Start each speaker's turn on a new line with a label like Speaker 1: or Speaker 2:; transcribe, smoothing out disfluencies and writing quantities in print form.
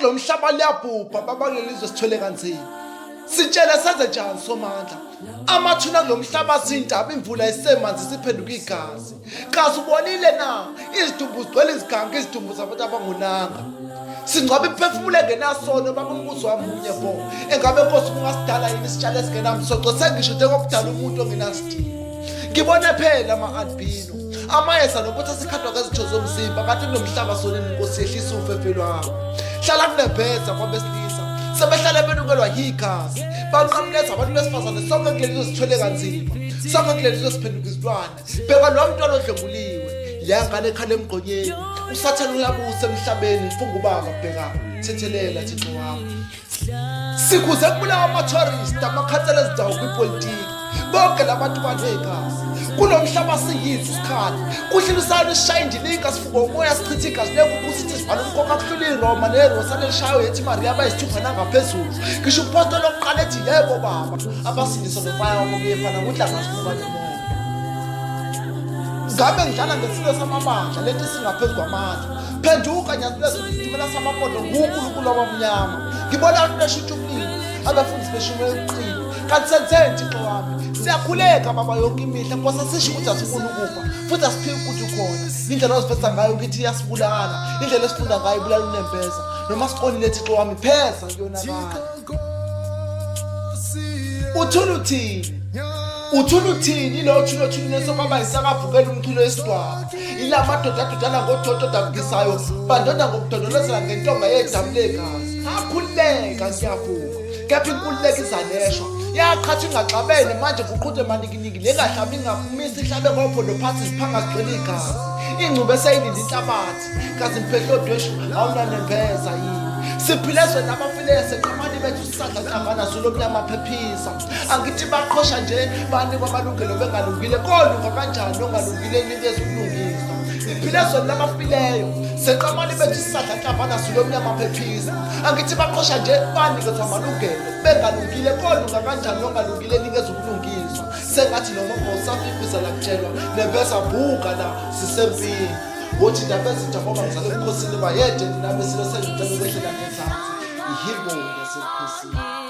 Speaker 1: kulo mhlaba liyabhubha baba kuleli zwe sithwele kanzima. Sitshele senze njani Somandla? Amathuna kulo mhlaba sindaba imvula isemanzi siphenduka igazi. Kazi ubonile na izidumbu zigcwele iziganga izidumbu zabantu abangonanga. Singcwaba imiphefumulo engenasono baba umbuzo wami munye bo. Engabe Nkosi ungasidala yini isitshalo esingenamsoco sengisho njengokudala umuntu ongenasidingo. Ngibone phela ama-albino amayeza nokuthi asikhathwa ngezitho zomzimba ngathi kunomhlaba sonini Nkosi yehlisa ufefe lwakho. Hlala kunebheza kwabesilisa sebehlale benukelwa yigazi banqamuleza abantu besifazane sonke kuleli zwe sithwele kanzima sonke kuleli zwe siphenduka izilwane. Bheka lo mntwana odlwenguliwe leya ngane ekhala emgqonyeni usathane uyabusa emhlabeni ngifunga ubaba bheka thethelela thixo wami sikhuze kubulawa ama-tourist amakhansela ezindawo kwipolitiki bonke labantu banekazi kulo mhlaba siyizi isikhathi kuhlilisana isishaya indilinga sifuka umoya sichitha igazi lenkukhu sithi sivala umkhokha kuhlula iroma nerosa lelishayo yethi mariya abayisithupha nangaphezulu ngisho umpostoli oqala ethi yebo baba abasindiswa ngofaya wabo kuyefana kuthi angasifuka nomoya Ngabe ngidlala ngesilo samabandla lento isingaphezu kwamandla. Phenduka nyazi lezulu isitimela samampondo nguNkulunkulu wabamnyama. Ngibona abantu beshintsha ubulili, abafundisi beshumayela ubuqili. Kanti senzeni Thixo wami? Siyakhuleka baba yonke imihla Nkosi asisho ukuthi asifuni ukufa futhi asiphiki ukuthi ukhona. Indlela oziphetha ngayo kithi iyasibulala. Indlela esifunda ngayo ibulala unembeza. Noma siqonile Thixo wami pheza kuyonakala. Uthula uthini? Uthula uthini lo thula othula nesokwaba isakavukela umculo wesidwaba. Ila madoda adudana ngododo odabukisayo bandonda ngokudondolozela ngentonga yedamu legazi. Akhululeka ngiyavuma. Kepha inkululeko iza neshwa. Yaqhatha ingaxabene manje kuqhude manikiniki lengahlabi ingaphumisa ihlabe ngophondo phansi ziphanga zigcwele igazi. Ingcube eseyilinde inhlabathi. Kazi mphehlo dweshu awunanembeza yini. Siphile ezweni labafileyo seqamani bethu sisadla nhlavana zulu omnyama phephisa. Angithi baqhosha nje banikwa amalungelo bengalungile kolunga kanjani ongalungile enikeza ubulungiswa. Siphile ezweni labafileyo seqamani bethu sisadla nhlavana zulu omnyama phephisa. Angithi baqhosha nje banikezwa amalungelo bengalungile kolunga kanjani ongalungile enikeza ubulungiswa. Sengathi noma usafika uzala kutshelwa nembeza buka la sisempini. Wothi ndaba ezintsha ngoba ngizale ebukhosini bayede nina besilo sengicela ukwehlela ngezansi. Ihibo yasebukhosini.